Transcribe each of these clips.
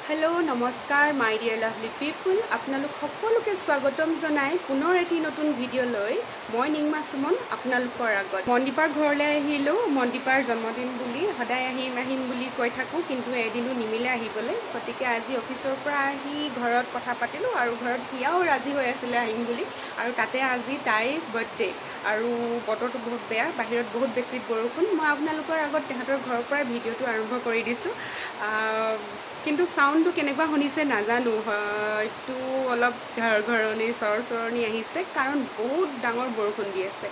Hello' নমস্কাৰ মাই dear lovely পিপুল, আপোনালোক সকলোকে স্বাগতম জনাই পুনৰ এটি নতুন ভিডিঅ' লৈ মই নিংমা সুমন আপোনালোকৰ আগত। মনদীপাৰ ঘৰলৈ আহিলোঁ। মনদীপাৰ জন্মদিন বুলি সদায় আহিম আহিম বুলি কৈ থাকোঁ, কিন্তু এদিনো নিমিলে আহিবলৈ। গতিকে আজি অফিচৰ পৰা আহি ঘৰত কথা পাতিলোঁ আৰু ঘৰত হিয়াও ৰাজি হৈ আছিলে আহিম বুলি। আৰু তাতে আজি তাইৰ বাৰ্থডে আৰু বতৰটো বহুত বেয়া, বাহিৰত বহুত বেছি বৰষুণ। মই আপোনালোকৰ আগত তেহেঁতৰ ঘৰৰ পৰা ভিডিঅ'টো আৰম্ভ কৰি দিছোঁ, কিন্তু চাউণ্ডটো কেনেকুৱা শুনিছে নাজানো, হয়তো অলপ ঘৰঘৰণি চৰচৰণি আহিছে, কাৰণ বহুত ডাঙৰ বৰষুণ দি আছে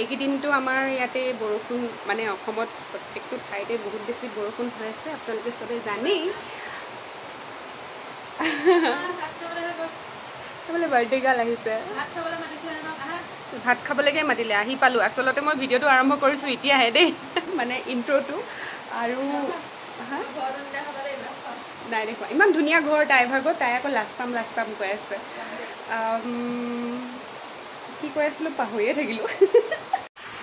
এইকেইদিনটো। আমাৰ ইয়াতে বৰষুণ মানে অসমত প্ৰত্যেকটো ঠাইতে বহুত বেছি বৰষুণ হৈ আছে, আপোনালোকে চবেই জানেই। বোলে বাৰ্থডে গাৰ্ল আহিছে, ভাত খাবলৈকে মাতিলে, আহি পালোঁ। আচলতে মই ভিডিঅ'টো আৰম্ভ কৰিছোঁ এতিয়াহে দেই, মানে ইণ্ট্ৰ'টো। আৰু নাই দেখুৱা, ইমান ধুনীয়া ঘৰ তাইৰ ভাগত, তাই আকৌ লাজ পাম লাজ পাম কৈ আছে। কি কৈ আছিলোঁ পাহৰিয়ে থাকিলোঁ।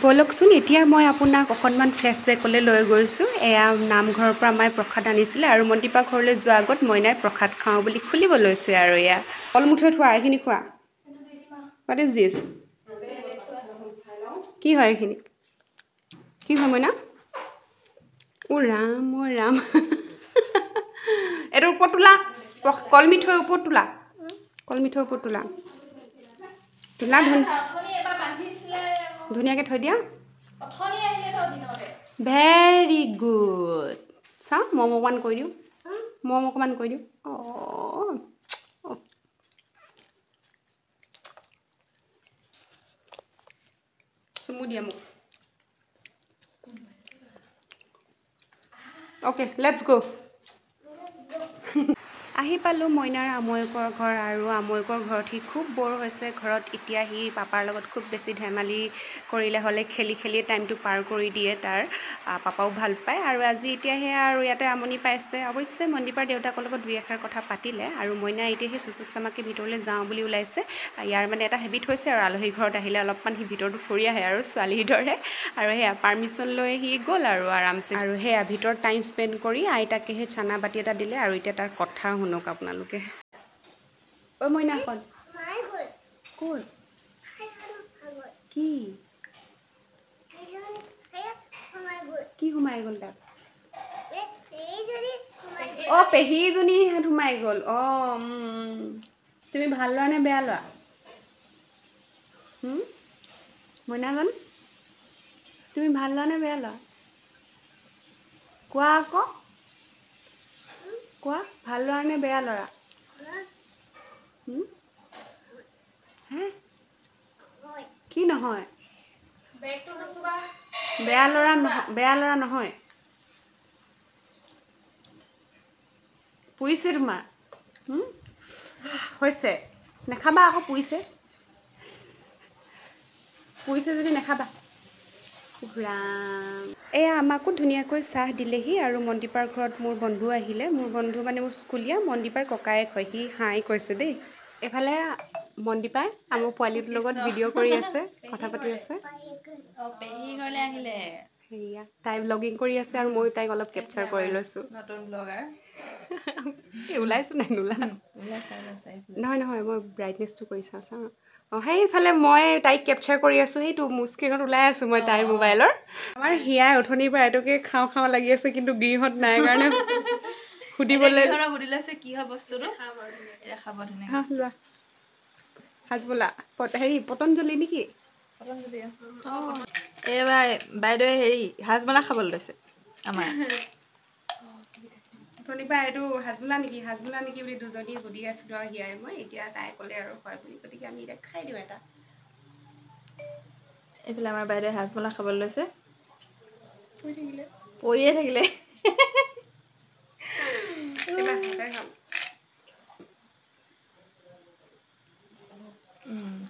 ব'লকচোন এতিয়া মই আপোনাক অকণমান ফ্লেশ্ববেকলৈ লৈ গৈছোঁ। এয়া নামঘৰৰ পৰা মায়ে প্ৰসাদ আনিছিলে আৰু মনদীপা ঘৰলৈ যোৱাৰ আগত মইনাই প্ৰসাদ খাওঁ বুলি খুলিব লৈছে। আৰু এয়া কল মুঠৈ থোৱা, এইখিনি খোৱা। What is this? কি হয় এইখিনি? কি হয় মইনা? অ' ৰাম, অ' ৰাম, এইটোৰ ওপৰত তোলা, কলমিঠৈৰ ওপৰত তোলা, কলমিঠৈৰ ওপৰত তোলা, তোলা ধুনীয়াকৈ থৈ দিয়া। Very good. চাওঁ মম অকণমান কৰি দিওঁ, মম অকণমান কৰি দিওঁ। অঁ, চুমু দিয়া মোক। Okay, let's go. আহি পালোঁ মইনাৰ আমৈকৰ ঘৰ। আৰু আমৈকৰ ঘৰত সি খুব ব'ৰ হৈছে। ঘৰত এতিয়া সি পাপাৰ লগত খুব বেছি ধেমালি কৰিলে হ'লে খেলি খেলিয়ে টাইমটো পাৰ কৰি দিয়ে, তাৰ পাপাও ভাল পায়। আৰু আজি এতিয়া সেয়া আৰু ইয়াতে আমনি পাইছে। অৱশ্যে মনদীপাৰ দেউতাকৰ লগত দুই এষাৰ কথা পাতিলে। আৰু মইনা এতিয়া সেই চুচুক চামাকে ভিতৰলৈ যাওঁ বুলি ওলাইছে। ইয়াৰ মানে এটা হেবিট হৈছে আৰু আলহী ঘৰত আহিলে অলপমান সি ভিতৰটো ফুৰি আহে আৰু ছোৱালীৰ দৰে। আৰু সেয়া পাৰ্মিশ্যন লৈ সি গ'ল আৰু আৰামছে। আৰু সেয়া ভিতৰত টাইম স্পেণ্ড কৰি আইতাকে সেই চানা বাতি এটা দিলে। আৰু এতিয়া তাৰ কথা শুনক আপোনালোকে। ঐ মইনাখন ক'ত? কি কি সোমাই গ'ল তাত? অ, পেহীজনী সোমাই গ'ল। অ, তুমি ভাল ল'ৰা নে বেয়া ল'ৰা? মইনাজন তুমি ভাল ল'ৰা নে বেয়া ল'ৰা? কোৱা আকৌ, কোৱা, ভাল ল'ৰা নে বেয়া ল'ৰা? হে, কি নহয়? বেয়া ল'ৰা নহয়, বেয়া ল'ৰা নহয়। পুৰিছে তোমাৰ? হৈছে, নাখাবা আকৌ, পুৰিছে। পুৰিছে যদি নাখাবা। ৰাম, এয়া আমাকো ধুনীয়াকৈ চাহ দিলেহি। আৰু মনদীপাৰ ঘৰত মোৰ বন্ধু আহিলে। মোৰ বন্ধু মানে মোৰ স্কুলীয়া মনদীপাৰ ককায়েক হয়, সি হাই কৈছে দেই। এইফালে মনদীপাই আমাৰ পোৱালিটোৰ লগত ভিডিঅ' কৰি আছে, কথা পাতি আছে। সেয়া তাই ব্লগিং কৰি আছে আৰু ময়ো তাইক অলপ কেপচাৰ কৰি লৈছোঁ। এই ওলাইছোঁ নাই? নোলা নহয় নহয়, মই ব্ৰাইটনেছটো কৰি চাওঁ চাওঁ। অঁ, সেইফালে মই তাইক কেপচাৰ কৰি আছোঁ, সেইটো মোৰ স্ক্ৰীণত ওলাই আছোঁ মই তাইৰ মোবাইলৰ। আমাৰ হিয়াই অথনিৰ পৰা এইটোকে খাওঁ খাওঁ লাগি আছে, কিন্তু গৃহত নাই কাৰণে সুধিবলৈ লোৱা। হাজবোলা হেৰি পতঞ্জলি নেকি? এইবাৰ বাইদেৱে হেৰি হাজমলা খাবলৈ লৈছে আমাৰ। অথনিৰ পৰা এইটো হাজমোলা নেকি, হাজমোলা নেকি বুলি দুজনী সুধি আছিলোঁ আৰু হিয়াই মই। এতিয়া তাই ক'লে আৰু হয় বুলি, গতিকে আমি এতিয়া খাই দিওঁ এটা। এইফালে আমাৰ বাইদেৱে হাজমোলা খাবলৈ লৈছে, পৰিয়ে থাকিলে।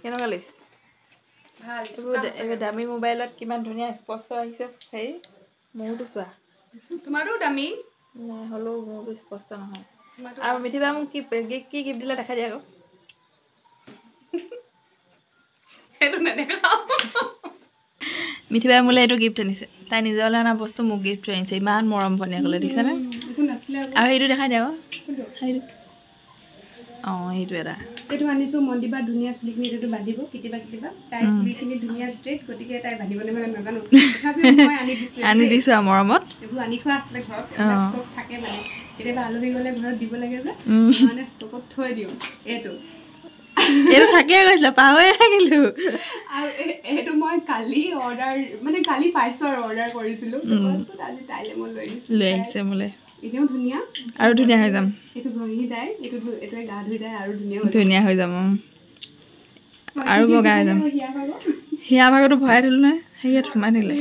কেনেকুৱা লাগিছে? ভাল। দামী মোবাইলত কিমান ধুনীয়া স্পষ্ট আহিছে। হেৰি মোৰতো চোৱা, তোমাৰো দামী নাই হ'লেও মোৰতো স্পষ্ট নহয়। আৰু মিঠিবা মোক কি কি গিফ্ট দিলে দেখাই দিয়া আকৌ। সেইটো নেদেখাওঁ। মিঠিবাই মোলৈ এইটো গিফ্ট আনিছে, তাই নিজলৈ অনা বস্তু মোক গিফ্ট আনিছে। ইমান মৰম ভনীয়েকলৈ, দেখিছেনে? আৰু সেইটো দেখাই দিয়া আকৌ, সেইটো অঁ সেইটো এটা, এইটো আনিছোঁ। মন্দিপা ধুনীয়া চুলিখিনি এইটো বান্ধিব কেতিয়াবা কেতিয়াবা, তাইৰ চুলিখিনি ধুনীয়া ষ্ট্ৰেইট, গতিকে তাই বান্ধিবলৈ মানে নাজানো, তথাপিও মই আনি দিছোঁ, আনি দিছোঁ আৰু মৰমত। এইবোৰ আনি থোৱা আছিলে ঘৰত, এইবিলাক ষ্টক থাকে মানে, কেতিয়াবা আলহী গ'লে ঘৰত দিব লাগে যে, মানে ষ্টকত থৈ দিওঁ। এইটো এইটো থাকিয়ে গৈছিলে, পাহৰিয়ে থাকিলোঁ। আৰু এইটো মই কালি অৰ্ডাৰ, মানে কালি পাইছোঁ আৰু অৰ্ডাৰ কৰিছিলোঁ, তাৰপাছত আজি তাইলৈ মই লৈ আহিছোঁ, লৈ আহিছে মোলৈ। এনেও ধুনীয়া, আৰু ধুনীয়া হৈ যাম। এইটো ঘঁহি তাই, এইটো এইটোৱে গা ধুই তাই আৰু ধুনীয়া ধুনীয়া হৈ যাম, আৰু বগা হৈ যাম। হিয়া ভাগতো ভৰাই থলো নহয়, সেয়াত সোমাই থাকিলে।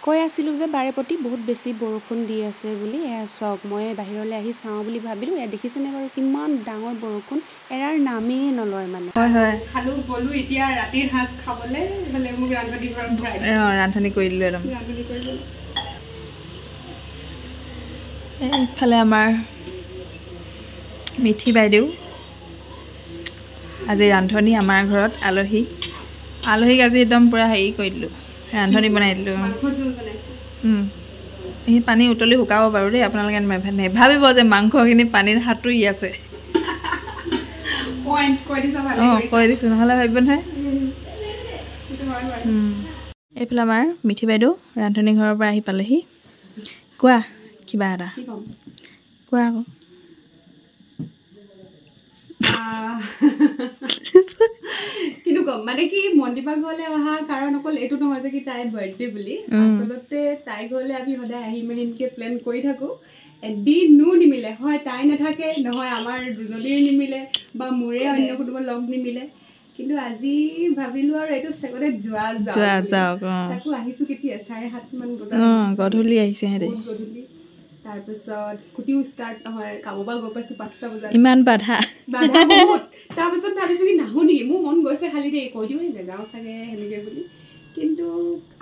কৈ আছিলোঁ যে বাৰে প্ৰতি বহুত বেছি বৰষুণ দি আছে বুলি। এয়া চাওক, মই বাহিৰলৈ আহি চাওঁ বুলি ভাবিলোঁ, এয়া দেখিছেনে বাৰু কিমান ডাঙৰ বৰষুণ, এৰাৰ নামেই নলয় মানে। হয় হয়, খালোঁ বলোঁ, এতিয়া ৰাতিৰ সাঁজ খাবলৈ মানে মোক ৰান্ধনি ঘৰত ভৰাই ৰান্ধনি কৰি দিলোঁ একদম, ৰান্ধনি কৰি দিলোঁ। এইফালে আমাৰ মিঠি বাইদেউ আজি ৰান্ধনি, আমাৰ ঘৰত আলহী, আলহীক আজি একদম পূৰা হেৰি কৰি দিলোঁ, ৰান্ধনি বনাই দিলোঁ। সেই পানী উতলি শুকাব বাৰু দেই, আপোনালোকে নেভাবিব যে মাংসখিনি পানীত সাঁতুৰি আছে। অঁ কৈ দিছোঁ, নহ'লে ভাবিব নহয়। এইফালে আমাৰ মিঠি বাইদেউ ৰান্ধনি ঘৰৰ পৰা আহি পালেহি। কোৱা কিবা এটা কোৱা আকৌ। কিন্তু কম মানে কি, মন্দিপা ঘৰলৈ অহা কাৰণ অকল এইটো নহয় যে কি তাইৰ বাৰ্থডে বুলি, আচলতে তাইৰ ঘৰলৈ আমি সদায় আহিম আহিমকে প্লেন কৰি থাকোঁ, এদিনো নিমিলে। হয় তাই নাথাকে, নহয় আমাৰ দুজনীৰ নিমিলে, বা মোৰে অন্য কোনোবা লগ নিমিলে। কিন্তু আজি ভাবিলো আৰু এইটো চেকতে যোৱা যাওক। তাকো আহিছো কেতিয়া, 7:30 বজাত, গধূলি আহিছে, গধূলি। তাৰপিছত স্কুটিও ষ্টাৰ্ট নহয়, কামৰ পৰা গৈ পাইছো 5টা বজাত, ইমান বাধা বাধা বহুত। তাৰপিছত ভাবিছো কি নাহো নেকি, মোৰ মন গৈছে খালি দেই, কৈ দিওঁ নাযাওঁ চাগে সেনেকে বুলি। কিন্তু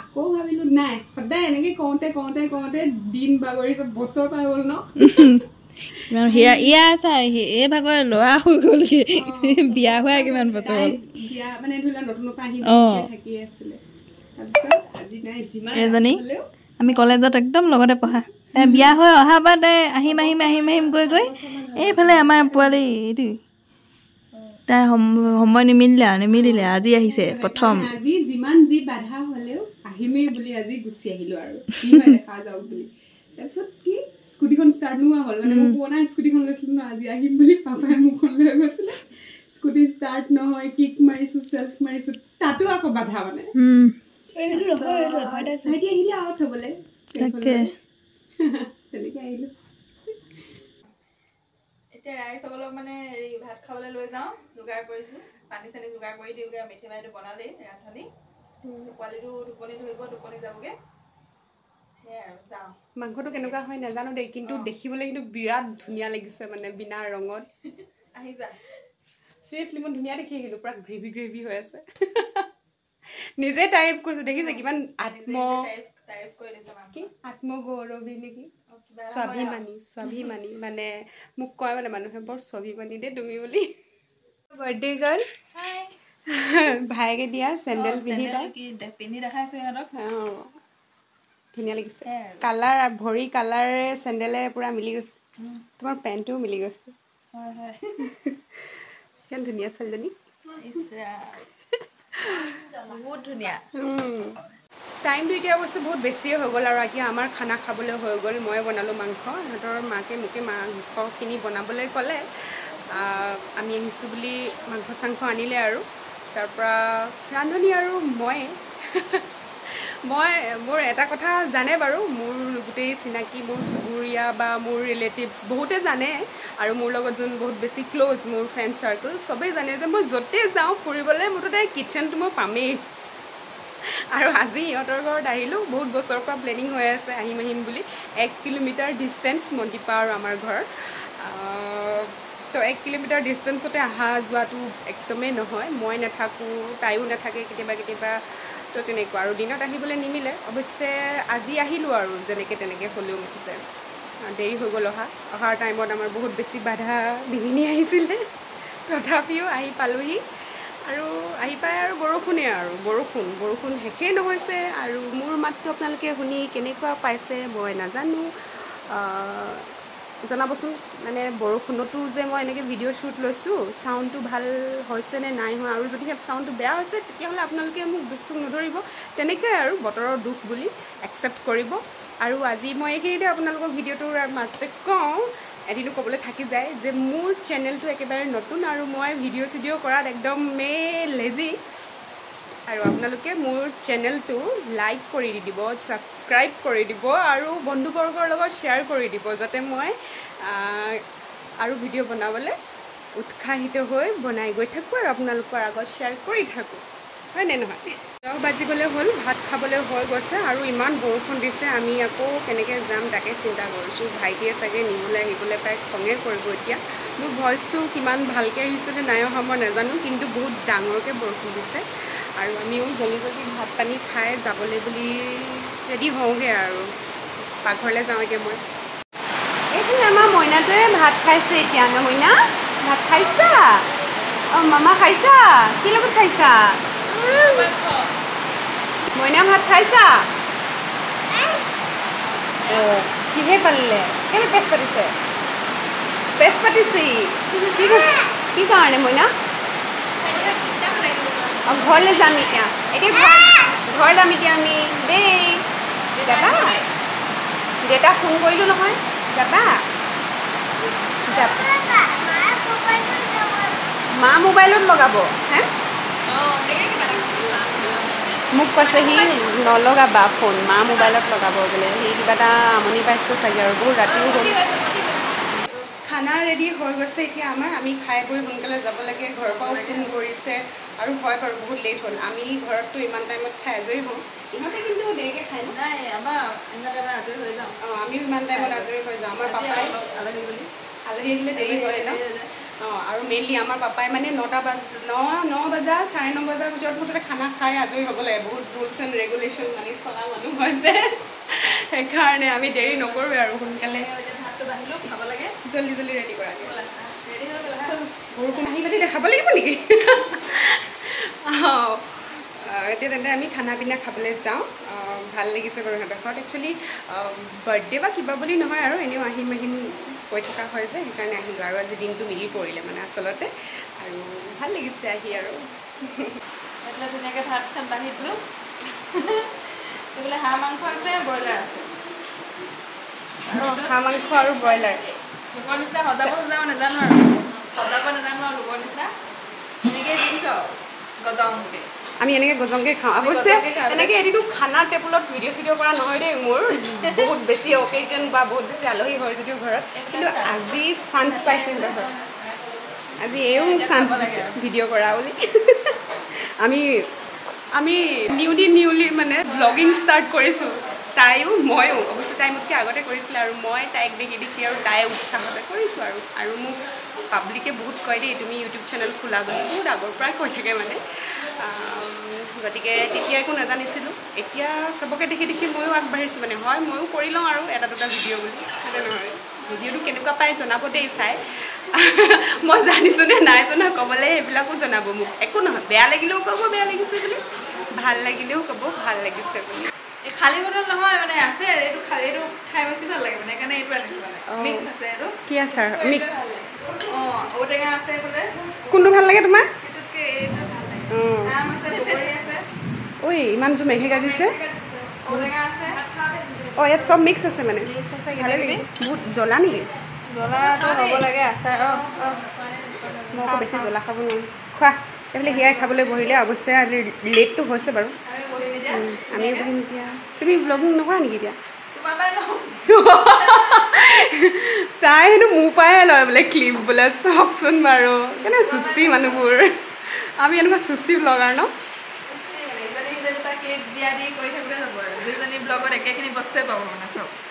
আকৌ ভাবিলো নাই, সদায় এনেকে কওঁতে কওঁতে কওঁতে দিন বাগৰি চব বছৰ পাৰ হ'ল ন। এই ভাগৰ ল'ৰা হৈ গ'লগে, বিয়া হোৱা কিমান বছৰ হ'ল, বিয়া মানে ধৰি লোৱা নতুনৰ পৰা আহি থাকি আছিলে। তাৰপিছত আজি নাই, যিমান এজনী আমি কলেজত একদম লগতে পঢ়া, বিয়া হৈ অহা পৰা তাই আহিম আহিম আহিম আহিম গৈ গৈ এইফালে আমাৰ পোৱালি এইটো তাই সময় নিমিলিলে আৰু নিমিলিলে, আজি আহিছে প্ৰথম। আজি যিমান যি বাধা হ'লেও আহিমেই বুলি আজি গুচি আহিলো আৰু, কি হয় দেখা যাওক বুলি। তাৰপিছত কি স্কুটিখন ষ্টাৰ্ট নোহোৱা হ'ল, মানে মই পুৰণা স্কুটিখন লৈছিলো ন, আজি আহিম বুলি পাপাই মোৰখন লৈ গৈছিলে, স্কুটি ষ্টাৰ্ট নহয়, কিক মাৰিছো, চেল্ফ মাৰিছো, তাতো আকৌ বাধা মানে। ভাইটি আহিলে আৰু থবলৈ, তাকে তেনেকে আহিলো। এতিয়া ৰাইজসকলক মানে হেৰি ভাত খাবলৈ লৈ যাওঁ, যোগাৰ কৰিছোঁ, পানী চানী যোগাৰ কৰি দিওঁগৈ। মিঠি বাইদেউ বনালেই ৰান্ধনি, পোৱালিটো টোপনি ধৰিব, টোপনি যাবগৈ। মাংসটো কেনেকুৱা হয় নাজানো দেই, কিন্তু দেখিবলৈ কিন্তু বিৰাট ধুনীয়া লাগিছে, মানে বিনা ৰঙত। আহি যা, চিৰিয়াছলি মই ধুনীয়া দেখি আহিলোঁ, পূৰা গ্ৰেভি গ্ৰেভি হৈ আছে। নিজে তাৰিফ কৰিছোঁ, দেখিছে কিমান আত্ম কি আত্মগৌৰৱী নেকি, স্বাভিমানী, স্বাভিমানী মানে মোক কয় মানে মানুহে বৰ স্বাভিমানী দেই তুমি বুলি। বাৰ্থডে গাৰ্ল ভায়েকে দিয়া চেণ্ডেল পিন্ধি পিন্ধি দেখাইছোঁ ইহঁতক, ধুনীয়া লাগিছে। কালাৰ ভৰি কালাৰে চেণ্ডেলে পূৰা মিলি গৈছে, তোমাৰ পেণ্টটোও মিলি গৈছে। কিমান ধুনীয়া ছোৱালীজনী, বহুত ধুনীয়া। টাইমটো এতিয়া অৱশ্যে বহুত বেছিয়ে হৈ গ'ল আৰু এতিয়া আমাৰ খানা খাবলৈ হৈ গ'ল। মই বনালোঁ মাংস, সিহঁতৰ মাকে মোকে মাংসখিনি বনাবলৈ ক'লে, আমি আহিছোঁ বুলি মাংস চাংস আনিলে আৰু তাৰপৰা ৰান্ধনি আৰু মই মই মোৰ এটা কথা জানে বাৰু, মোৰ গোটেই চিনাকি মোৰ চুবুৰীয়া বা মোৰ ৰিলেটিভছ বহুতে জানে আৰু মোৰ লগত যোন বহুত বেছি ক্ল'জ মোৰ ফ্ৰেণ্ড চাৰ্কল চবেই জানে যে মই য'তে যাওঁ ফুৰিবলৈ মুঠতে কিটচেনটো মই পামেই। আৰু আজি সিহঁতৰ ঘৰত আহিলোঁ, বহুত বছৰৰ পৰা প্লেনিং হৈ আছে আহিম আহিম বুলি। 1 কিলোমিটাৰ ডিষ্টেঞ্চ মন্দিপা আৰু আমাৰ ঘৰ, তো 1 কিলোমিটাৰ ডিষ্টেঞ্চতে অহা যোৱাটো একদমেই নহয়। মই নাথাকোঁ, তাইও নাথাকে কেতিয়াবা কেতিয়াবা, তো তেনেকুৱা আৰু দিনত আহিবলৈ নিমিলে। অৱশ্যে আজি আহিলোঁ আৰু যেনেকৈ তেনেকৈ হ'লেও মুঠতে দেৰি হৈ গ'ল অহা। অহাৰ টাইমত আমাৰ বহুত বেছি বাধা বিঘিনি আহিছিলে, তথাপিও আহি পালোহি। আৰু আহি পাই আৰু বৰষুণেই আৰু বৰষুণ বৰষুণ শেষেই নহৈছে। আৰু মোৰ মাতটো আপোনালোকে শুনি কেনেকুৱা পাইছে মই নাজানো। জনাবচোন মানে বৰষুণতো যে মই এনেকৈ ভিডিঅ' শ্বুট লৈছোঁ চাউণ্ডটো ভাল হৈছে নে নাই হোৱা। আৰু যদি চাউণ্ডটো বেয়া হৈছে তেতিয়াহ'লে আপোনালোকে মোক দুখ চুখ নধৰিব, তেনেকৈ আৰু বতৰৰ দুখ বুলি একচেপ্ট কৰিব। আৰু আজি মই এইখিনিতে আপোনালোকক ভিডিঅ'টোৰ মাজতে কওঁ, এদিনো ক'বলৈ থাকি যায় যে মোৰ চেনেলটো একেবাৰে নতুন আৰু মই ভিডিঅ' চিডিঅ' কৰাত একদম লেজি। আৰু আপোনালোকে মোৰ চেনেলটো লাইক কৰি দি দিব, ছাবস্ক্ৰাইব কৰি দিব আৰু বন্ধুবৰ্গৰ লগত শ্বেয়াৰ কৰি দিব, যাতে মই আৰু ভিডিঅ' বনাবলৈ উৎসাহিত হৈ বনাই গৈ থাকোঁ আৰু আপোনালোকৰ আগত শ্বেয়াৰ কৰি থাকোঁ, হয়নে নহয়? 10 বাজিবলৈ হ'ল, ভাত খাবলৈ হৈ গৈছে আৰু ইমান বৰষুণ দিছে, আমি আকৌ কেনেকৈ যাম তাকে চিন্তা কৰিছোঁ। ভাইটিয়ে চাগে নিবলৈ আহিবলৈ পাই খঙে কৰিব। এতিয়া মোৰ ভইচটো কিমান ভালকৈ আহিছে নে নাই অহা মই নাজানো, কিন্তু বহুত ডাঙৰকৈ বৰষুণ দিছে আৰু আমিও জলদি জলদি ভাত পানী খাই যাবলৈ বুলি ৰেডি হওঁগৈ আৰু পাকঘৰলৈ যাওঁ এতিয়া মই। এইখিনি আমাৰ মইনাটোৱে ভাত খাইছে এতিয়া। ন মইনা, ভাত খাইছা? অঁ মামা খাইছা? কি লগত খাইছা? মইনা ভাত খাইছা? কিহে পালিলে? কেলে পেচ পাতিছে? পেচ পাতিছে কি কাৰণে মইনা? অঁ ঘৰলৈ যাম এতিয়া, এতিয়া ঘৰ যাম এতিয়া আমি দেই। যাবা? দেউতাক ফোন কৰিলোঁ নহয়, যাবা? মা মোবাইলত লগাব হে? মোক কৈছে সি নলগাবা ফোন, মা মোবাইলত লগাব বোলে। সি কিবা এটা আমনি পাইছে চাগে আৰু বহুত ৰাতিও হ'ল। খানা ৰেডি হৈ গৈছে এতিয়া আমাৰ, আমি খাই বৈ সোনকালে যাব লাগে। ঘৰৰ পৰাও ফোন কৰিছে আৰু হয় বাৰু বহুত লেট হ'ল। আমি ঘৰততো ইমান টাইমত খাই আজৰি হওঁ, ইহঁতে কিন্তু দেৰিকৈ খায় ন? অঁ আমিও ইমান টাইমত আজৰি হৈ যাওঁ। আমাৰ পাপাই আলহী আহিলে দেৰি হয় ন? অঁ আৰু মেইনলি আমাৰ পাপাই মানে 9 বজা 9:30 বজাৰ ভিতৰত মুঠতে খানা খাই আজৰি হ'ব লাগে। বহুত ৰুলছ এণ্ড ৰেগুলেশ্যন মানি চলা মানুহ হৈছে, সেইকাৰণে আমি দেৰি নকৰোঁৱে আৰু সোনকালে জল্দি জল্দি ৰেডি কৰা। বৰষুণ আহি পাতি দেখাব লাগিব নেকি? অঁ এতিয়া তেন্তে আমি খানা পিনা খাবলৈ যাওঁ। ভাল লাগিছে বাৰু সিহঁতৰ ঘৰত। একচুৱেলি বাৰ্থডে বা কিবা বুলি নহয় আৰু এনেও আহিম আহিম কৈ থকা হয় যে, সেইকাৰণে আহিলোঁ আৰু আজি দিনটো মিলি পৰিলে মানে আচলতে, আৰু ভাল লাগিছে আহি। আৰু ধুনীয়াকৈ ভাত চাত বাঢ়ি দিলোঁ, এইফালে হাঁহ মাংস আছে, ব্ৰইলাৰ আছে। হাঁহ মাংস আৰু ব্ৰইলাৰ। লোকৰ নিচিনা সজাব সজাব নাজানো আৰু, সজাব নাজানো আৰু লোকৰ নিচিনা এনেকৈ দিছোঁ আৰু গজংকৈ। আমি এনেকৈ গজংকৈ খাওঁ। অৱশ্যে এনেকৈ এদিনো খানা টেবুলত ভিডিঅ' চিডিঅ' কৰা নহয় দেই মোৰ, বহুত বেছি অকেজন বা বহুত বেছি আলহী হয় যদিও ঘৰত, কিন্তু আজি চান্স পাইছোঁ সিহঁতৰ ঘৰত। আজি এও মোক চান্স দিছে ভিডিঅ' কৰা বুলি। আমি আমি নিউলি মানে ব্লগিং ষ্টাৰ্ট কৰিছোঁ, তাইও ময়ো। অৱশ্যে তাই মোতকৈ আগতে কৰিছিলে আৰু মই তাইক দেখি দেখি আৰু তাই উৎসাহতে কৰিছোঁ আৰু। আৰু মোক পাব্লিকে বহুত কয় দেই তুমি ইউটিউব চেনেল খোলা বুলি, বহুত আগৰ পৰাই কৈ থাকে মানে। গতিকে তেতিয়া একো নাজানিছিলোঁ, এতিয়া চবকে দেখি দেখি ময়ো আগবাঢ়িছোঁ মানে। হয় ময়ো কৰি লওঁ আৰু এটা দুটা ভিডিঅ' বুলি, হয়নে নহয়? ভিডিঅ'টো কেনেকুৱা পায় জনাব দেই চাই। মই জানিছোঁ নে নাই জনা ক'বলৈ সেইবিলাকো জনাব মোক, একো নহয়। বেয়া লাগিলেও ক'ব বেয়া লাগিছে বুলি, ভাল লাগিলেও ক'ব ভাল লাগিছে বুলি। খালী বটল নহয় মানে আছে, এইটো খালী, এইটো খাই বেছি ভাল লাগে মানে, সেইকাৰণে এইটো আনিছোঁ মানে। মিক্স আছে এইটো। কি আচাৰ মিক্স? অঁ ঔটেঙা আছে এইফালে। কোনটো ভাল লাগে তোমাৰ? এইটোতকৈ এইটো ভাল লাগে। আম আছে, বগৰী আছে। ঐ ইমানযোৰ মেঘে গাজিছে। ঔটেঙা আছে। অঁ ইয়াত চব মিক্স আছে মানে। মিক্স আছে। ভালে লাগে। বহুত জ্বলা নেকি? জ্বলাটো হ'ব লাগে আচাৰ। অঁ অঁ মই আকৌ বেছি জ্বলা খাব নোৱাৰোঁ। খোৱা এইফালে হিয়াই খাবলৈ বহিলে। অৱশ্যে আজি লেটটো হৈছে বাৰু, আমিও বহিম এতিয়া। তুমি ব্লগিং নকৰা নেকি এতিয়া? তাই হেনো মোৰ পৰাহে লয় বোলে ক্লিপ বোলে। চাওকচোন বাৰু কেনে চুস্তি মানুহবোৰ। আমি এনেকুৱা চুস্তি ব্লগাৰ ন?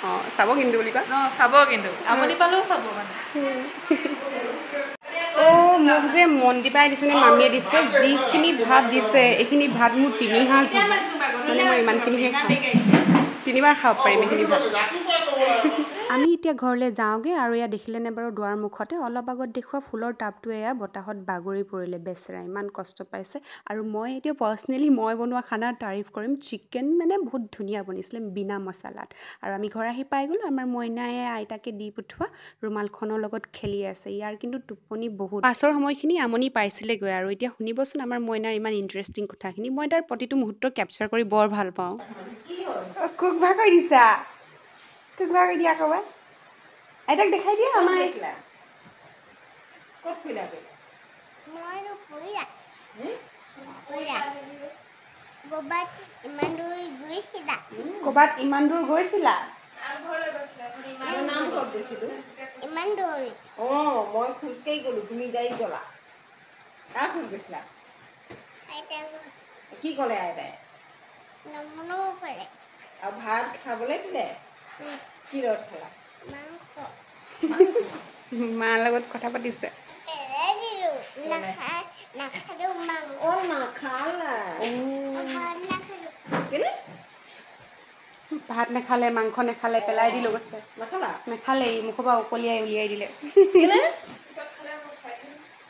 অঁ চাব কিন্তু বুলি কোৱা। চাব কিন্তু আমনি পালেও চাব মানে। অ' মোক যে মন্দিপাই দিছে নে মামীয়ে দিছে, যিখিনি ভাত দিছে এইখিনি ভাত মোৰ 3 সাঁজ হ'ব মানে, মই ইমানখিনিহে খাওঁ, তিনিবাৰ খাব পাৰিম এইখিনি ভাত। আমি এতিয়া ঘৰলৈ যাওঁগৈ। আৰু এয়া দেখিলেনে বাৰু দুৱাৰ মুখতে অলপ আগত দেখুওৱা ফুলৰ টাবটো এয়া বতাহত বাগৰি পৰিলে, বেচেৰা ইমান কষ্ট পাইছে। আৰু মই এতিয়া পাৰ্চনেলি মই বনোৱা খানাৰ তাৰিফ কৰিম, চিকেন মানে বহুত ধুনীয়া বনিছিলে বিনা মছলাত। আৰু আমি ঘৰ আহি পাই গ'লোঁ। আমাৰ মইনায়ে আইতাকে দি পঠোৱা ৰুমালখনৰ লগত খেলি আছে। ইয়াৰ কিন্তু টোপনি বহুত, পাছৰ সময়খিনি আমনি পাইছিলেগৈ। আৰু এতিয়া শুনিবচোন আমাৰ মইনাৰ ইমান ইণ্টাৰেষ্টিং কথাখিনি, মই তাৰ প্ৰতিটো মুহূৰ্ত কেপচাৰ কৰি বৰ ভাল পাওঁ। কোক ভাগ কৰি দিছা, কোক ভাগ কৰি দিয়া ক'বা, আইতাক দেখাই দিয়া। আমাৰ ক'বাত ইমান দূৰ গৈছিলা? মই খোজকাঢ়ি গ'লো, তুমি গাড়ীত গ'লা। কাৰ ঘৰত গৈছিলা? কি ক'লে আইতাই? আৰু ভাত খাবলৈ দিলে? কি লগত খালা? মাৰ লগত কথা পাতিছে। ভাত নাখালে, মাংস নাখালে, পেলাই দিলো গৈছে। নাখালে, মুখৰ পৰা উকলিয়াই উলিয়াই দিলে।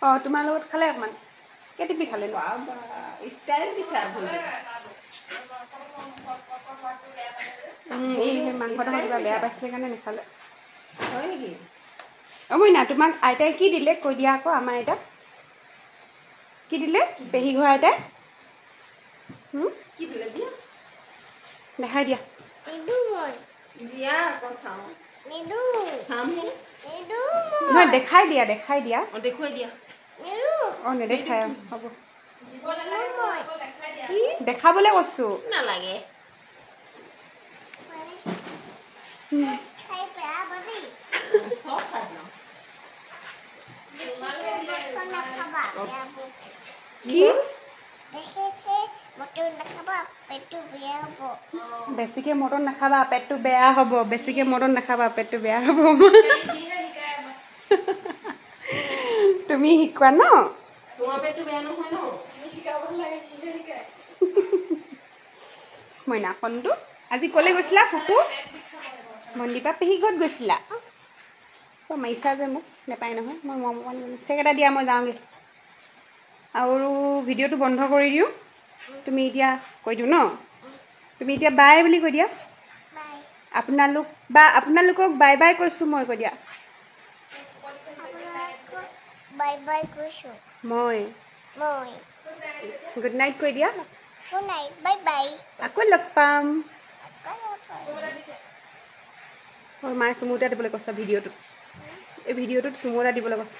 অঁ, তোমাৰ লগত খালে অকণমান, কেইটিপি খালে? এই মাংস কিবা বেয়া পাইছিলে কাৰণে নাখালে। হয় নেকি? অ' মইনা, তোমাক আইতাই কি দিলে কৈ দিয়া আকৌ। আমাৰ আইতাক কি দিলে? পেহী ঘৰ আইতাই কি দিলে? দিয়া দেখাই দিয়া। নহয়, দেখাই দিয়া, দেখাই দিয়া। অঁ, নেদেখাই হ'ব, দেখাবলৈ কৈছো। নালাগে। কি বেছিকে মটন নাখাবা, পেটটো বেয়া হ'ব। বেছিকে মটন নাখাবা, পেটটো বেয়া হ'ব। তুমি শিকোৱা ন? মইনাখনটো আজি ক'লৈ গৈছিলা ফুফু? মন্দিপা পেহী ঘৰত গৈছিলা? অ' মাৰিছা যে মোক, নাপায় নহয়। মই মম চেক এটা দিয়া, মই যাওঁগৈ। আৰু ভিডিঅ'টো বন্ধ কৰি দিওঁ। তুমি এতিয়া কৈ দিওঁ ন? তুমি এতিয়া বাই বুলি কৈ দিয়া। আপোনালোক বা আপোনালোকক বাই বাই কৈছোঁ মই, কৈ দিয়া। মই গুড নাইট কৈ দিয়া। আকৌ লগ পাম। হয়, মায়ে চুমু এটা দিবলৈ কৈছে ভিডিঅ'টোত। এই ভিডিঅ'টোত চুমু এটা দিবলৈ কৈছে।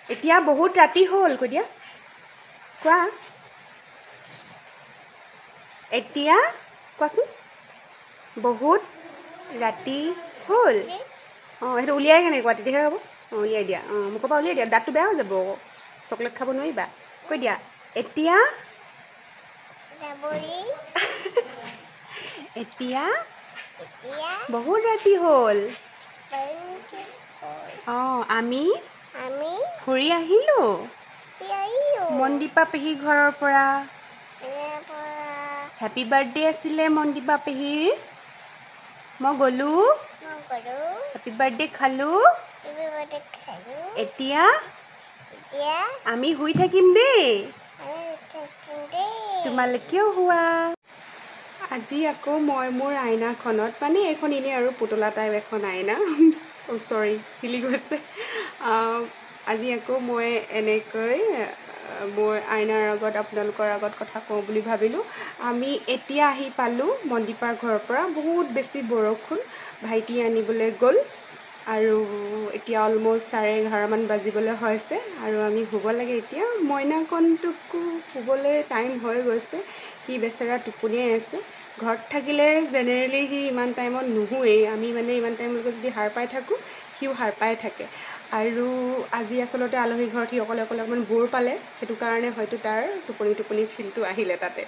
এতিয়া বহুত ৰাতি হ'ল, কৈ দিয়া। কোৱা এতিয়া, কোৱাচোন বহুত ৰাতি হ'ল। অঁ, সেইটো উলিয়াই কেনে কোৱা, তেতিয়াহে হ'ব। অঁ, উলিয়াই দিয়া। অঁ, মুখৰ পৰা উলিয়াই দিয়া, দাঁতটো বেয়া হৈ যাব আকৌ, চকলেট খাব নোৱাৰিবা। কৈ দিয়া এতিয়া। এতিয়া বহুত ৰাতি হ'ল। অঁ, আমি ফুৰি আহিলোঁ মন্দিপা পেহী ঘৰৰ পৰা। হেপী বাৰ্থডে আছিলে মন্দিপা পেহীৰ, মই গ'লোঁ, হেপী বাৰ্থডে খালোঁ। এতিয়া আমি শুই থাকিম দেই, তোমালোকেও শুৱা। আজি আকৌ মই মোৰ আইনাখনত, মানে এইখন এনেই আৰু পুতলা টাইপ এখন আইনা, অ' চৰি হিলি গৈছে। আজি আকৌ মই এনেকৈ মোৰ আইনাৰ আগত আপোনালোকৰ আগত কথা কওঁ বুলি ভাবিলোঁ। আমি এতিয়া আহি পালোঁ মন্দিপাৰ ঘৰৰ পৰা। বহুত বেছি বৰষুণ, ভাইটি আনিবলৈ গ'ল। আৰু এতিয়া অলম'ষ্ট 11:30মান বাজিবলৈ হৈছে আৰু আমি শুব লাগে এতিয়া। মইনাকণটোকো শুবলৈ টাইম হৈ গৈছে, সি বেচেৰা টোপনিয়াই আছে। ঘৰত থাকিলে জেনেৰেলি সি ইমান টাইমত নুশুৱেই। আমি মানে ইমান টাইমলৈকে যদি সাৰ পাই থাকোঁ, সিও সাৰ পাই থাকে। আৰু আজি আচলতে আলহী ঘৰত সি অকলে অকলে অকণমান ব'ৰ পালে, সেইটো কাৰণে হয়তো তাৰ টোপনি টোপনি ফিলটো আহিলে তাতে।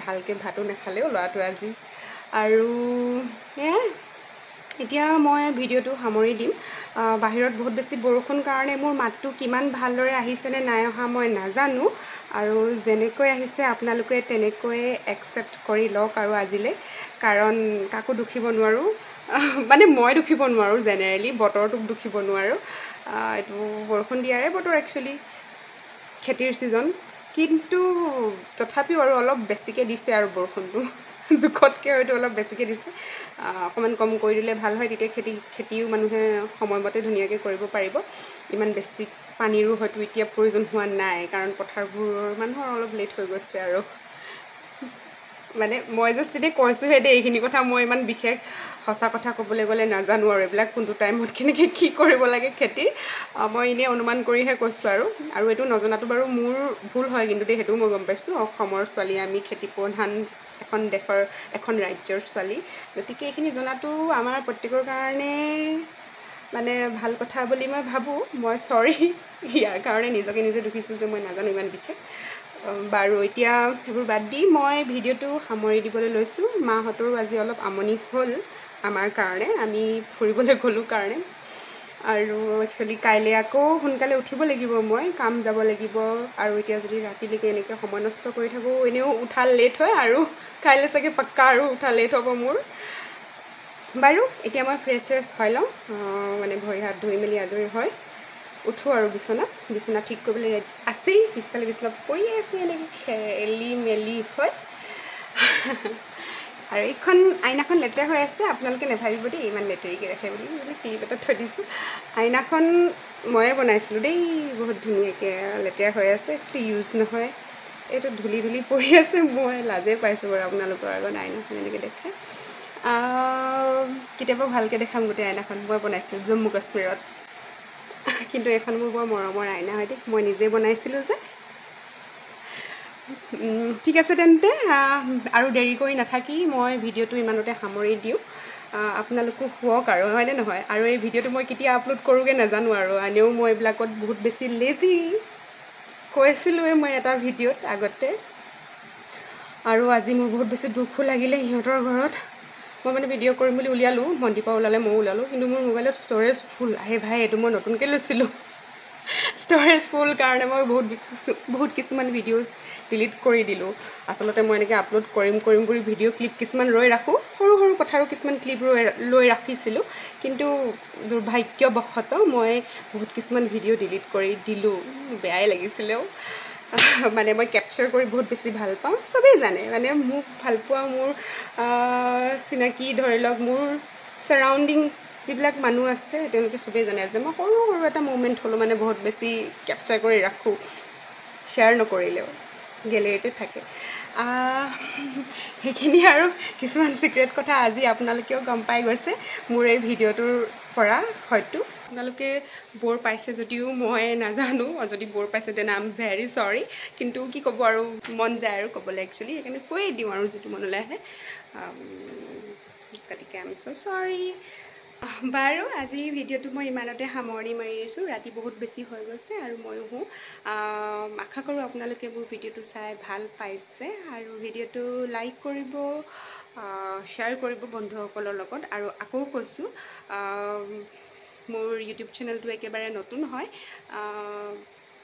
ভালকৈ ভাতো নাখালেও ল'ৰাটো আজি। আৰু সেয়াই, এতিয়া মই ভিডিঅ'টো সামৰি দিম। বাহিৰত বহুত বেছি বৰষুণ কাৰণে মোৰ মাতটো কিমান ভালদৰে আহিছেনে নাই অহা মই নাজানো। আৰু যেনেকৈ আহিছে আপোনালোকে তেনেকৈয়ে একচেপ্ট কৰি লওক আৰু আজিলৈ, কাৰণ কাকো দুখিব নোৱাৰোঁ। মানে মই দুখিব নোৱাৰোঁ, জেনেৰেলি বতৰটোক দুখিব নোৱাৰোঁ। এইটো বৰষুণ দিয়াৰে বতৰ, একচুৱেলি খেতিৰ ছিজন, কিন্তু তথাপিও আৰু অলপ বেছিকৈ দিছে আৰু বৰষুণটো জোখতকৈ হয়তো অলপ বেছিকৈ দিছে। অকণমান কম কৰি দিলে ভাল হয়, তেতিয়া খেতিও মানুহে সময়মতে ধুনীয়াকৈ কৰিব পাৰিব। ইমান বেছি পানীৰো হয়তো এতিয়া প্ৰয়োজন হোৱা নাই, কাৰণ পথাৰবোৰৰ মানুহৰ অলপ লেট হৈ গৈছে আৰু। মানে মই জাষ্ট এনেই কৈছোঁহে দেই এইখিনি কথা, মই ইমান বিশেষ সঁচা কথা ক'বলৈ গ'লে নাজানো আৰু এইবিলাক কোনটো টাইমত কেনেকৈ কি কৰিব লাগে খেতি, মই এনেই অনুমান কৰিহে কৈছোঁ আৰু। আৰু এইটো নজনাটো বাৰু মোৰ ভুল হয় কিন্তু দেই, সেইটোও মই গম পাইছোঁ। অসমৰ ছোৱালী আমি, খেতি প্ৰধান এখন দেশৰ এখন ৰাজ্যৰ ছোৱালী, গতিকে এইখিনি জনাটো আমাৰ প্ৰত্যেকৰ কাৰণে মানে ভাল কথা বুলি মই ভাবোঁ। মই চৰি ইয়াৰ কাৰণে নিজকে নিজে দুখিছোঁ যে মই নাজানো ইমান বিশেষ। বাৰু এতিয়া সেইবোৰ বাদ দি মই ভিডিঅ'টো সামৰি দিবলৈ লৈছোঁ। মাহঁতৰো আজি অলপ আমনি হ'ল আমাৰ কাৰণে, আমি ফুৰিবলৈ গ'লোঁ কাৰণে। আৰু একচুৱেলি কাইলৈ আকৌ সোনকালে উঠিব লাগিব, মই কাম যাব লাগিব। আৰু এতিয়া যদি ৰাতিলৈকে এনেকৈ সময় নষ্ট কৰি থাকোঁ, এনেও উঠা লেট হয় আৰু কাইলৈ চাগে পাক্কা আৰু উঠা লেট হ'ব মোৰ। বাৰু এতিয়া মই ফ্ৰেছ চেছ হৈ লওঁ, মানে ভৰি হাত ধুই মেলি আজৰি হৈ উঠোঁ আৰু বিচনা ঠিক কৰিবলৈ আছেই, পিছফালে বিচনা পৰিয়ে আছে এনেকৈ খেলি মেলি হয়। আৰু এইখন আইনাখন লেতেৰা হৈ আছে, আপোনালোকে নাভাবিব দেই ইমান লেতেৰিকৈ ৰাখে বুলি, মানে ক্লিপ এটা থৈ দিছোঁ। আইনাখন ময়ে বনাইছিলোঁ দেই, বহুত ধুনীয়াকৈ লেতেৰা হৈ আছে, একচুৱেলি ইউজ নহয়, এইটো ধূলি ধূলি পৰি আছে। মই লাজে পাইছোঁ বাৰু আপোনালোকৰ আগত আইনাখন এনেকৈ দেখাই। কেতিয়াবা ভালকৈ দেখাম গোটেই আইনাখন, মই বনাইছিলোঁ জম্মু কাশ্মীৰত। কিন্তু এইখন মোৰ বৰ মৰমৰ আইনা হয় দেই, মই নিজে বনাইছিলোঁ যে। ঠিক আছে তেন্তে, আৰু দেৰি কৰি নাথাকি মই ভিডিঅ'টো ইমানতে সামৰি দিওঁ। আপোনালোকো শুৱক আৰু, হয়নে নহয়? আৰু এই ভিডিঅ'টো মই কেতিয়া আপলোড কৰোঁগৈ নাজানো আৰু, এনেও মই এইবিলাকত বহুত বেছি লেজি, কৈছিলোঁৱে মই এটা ভিডিঅ'ত আগতে। আৰু আজি মোৰ বহুত বেছি দুখো লাগিলে সিহঁতৰ ঘৰত। মই মানে ভিডিঅ' কৰিম বুলি উলিয়ালোঁ, মন্দিপা ওলালে ময়ো ওলালোঁ, কিন্তু মোৰ মোবাইলত ষ্ট'ৰেজ ফুল। আহে ভাই, এইটো মই নতুনকৈ লৈছিলোঁ, ষ্ট'ৰেজ ফুল কাৰণে মই বহুত কিছুমান ভিডিঅ'জ ডিলিট কৰি দিলোঁ। আচলতে মই এনেকৈ আপলোড কৰিম কৰিম বুলি ভিডিঅ' ক্লিপ কিছুমান ৰৈ ৰাখোঁ, সৰু সৰু কথাৰো কিছুমান ক্লিপ লৈ ৰাখিছিলোঁ, কিন্তু দুৰ্ভাগ্যবশতঃ মই বহুত কিছুমান ভিডিঅ' ডিলিট কৰি দিলোঁ। বেয়াই লাগিছিলেও, মানে মই কেপচাৰ কৰি বহুত বেছি ভাল পাওঁ, চবেই জানে। মানে মোক ভালপোৱা মোৰ চিনাকি ধৰি লওক মোৰ ছাৰাউণ্ডিং যিবিলাক মানুহ আছে তেওঁলোকে চবেই জানে যে মই সৰু সৰু এটা মুমেণ্ট হ'লেও মানে বহুত বেছি কেপচাৰ কৰি ৰাখোঁ, শ্বেয়াৰ নকৰিলেও গেলেৰীতে থাকে। সেইখিনি আৰু কিছুমান চিক্ৰেট কথা আজি আপোনালোকেও গম পাই গৈছে মোৰ এই ভিডিঅ'টোৰ পৰা। হয়তো আপোনালোকে ব'ৰ পাইছে যদিও মই নাজানো, যদি ব'ৰ পাইছে then I am very sorry, কিন্তু কি ক'ব আৰু, মন যায় আৰু ক'বলৈ একচুৱেলি, সেইকাৰণে কৈয়ে দিওঁ আৰু যিটো মনলৈ আহে। গতিকে I am চ' চৰি। বাৰু আজি ভিডিঅ'টো মই ইমানতে সামৰণি মাৰি দিছোঁ, ৰাতি বহুত বেছি হৈ গৈছে আৰু ময়ো শুওঁ। আশা কৰোঁ আপোনালোকে মোৰ ভিডিঅ'টো চাই ভাল পাইছে আৰু ভিডিঅ'টো লাইক কৰিব, শ্বেয়াৰ কৰিব বন্ধুসকলৰ লগত। আৰু আকৌ কৈছোঁ, মোৰ ইউটিউব চেনেলটো একেবাৰে নতুন হয়,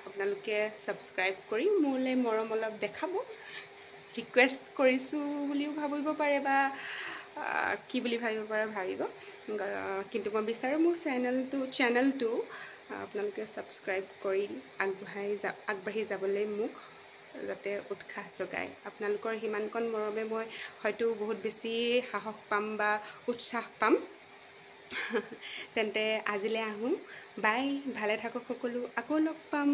আপোনালোকে ছাবস্ক্ৰাইব কৰি মোলৈ মৰম অলপ দেখাব, ৰিকুৱেষ্ট কৰিছোঁ বুলিও ভাবিব পাৰে বা কি বুলি ভাবিব পাৰে ভাবিব, কিন্তু মই বিচাৰোঁ মোৰ চেনেলটো আপোনালোকে ছাবস্ক্ৰাইব কৰি আগবাঢ়ি যাবলৈ মোক যাতে উৎসাহ যোগায়। আপোনালোকৰ সিমানকণ মৰমে মই হয়তো বহুত বেছি সাহস পাম বা উৎসাহ পাম। তেন্তে আজিলৈ আহোঁ, বাই, ভালে থাকক সকলো, আকৌ লগ পাম।